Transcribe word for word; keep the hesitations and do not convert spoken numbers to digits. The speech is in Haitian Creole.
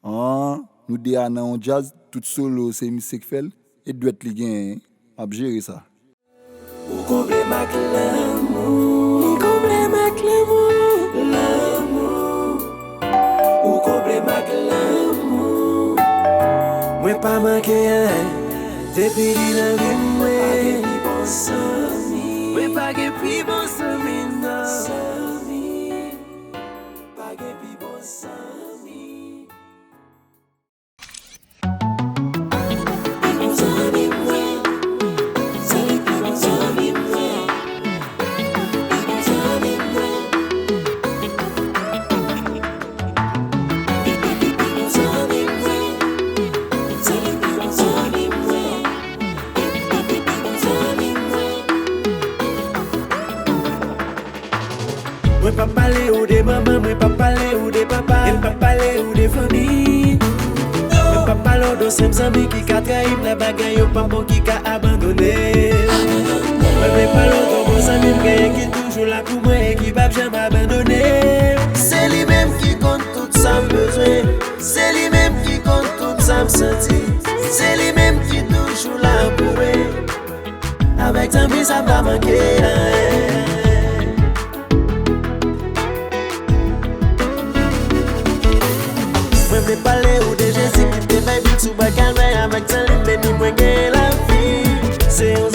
An, nou de a nan yon djaz, tout solo se misye k fè l, e dwèt li genyen, m ap jere sa. Ou konble m ak lanmou. Li konble m ak lanmou. Lanmou. Ou konble m ak lanmou. Mwen pa manke anyen depi li nan vi mwen. Pa gen pi bon zanmi. Mwen pa gen pi bon zanmi, non. Zanmi. Pa gen pi bon zanmi. Mwen p ap pale ou de manman, mwen p ap pale ou de papa, e m p ap pale ou de fanmi. Mwen p ap pale w de yon senp zanmi ki ka trayi m lè bagay yo pa bon, ki ka abandone m. Mwen vle pale w de yon bon zanmi m genyen ki toujou la pou mwen e ki p ap janm abandone m. Se li menm ki konn tout sa m bezwen. Se li menm ki konn tout sa m santi. Se li menm ki toujou la pou mwen. Avèk zanmi sa m pa manke anyen. Mwen vle pale ou de Jezi ki te bay bit sou bwa Kalvè, avèk san li beni mwen gen lavi. Se yon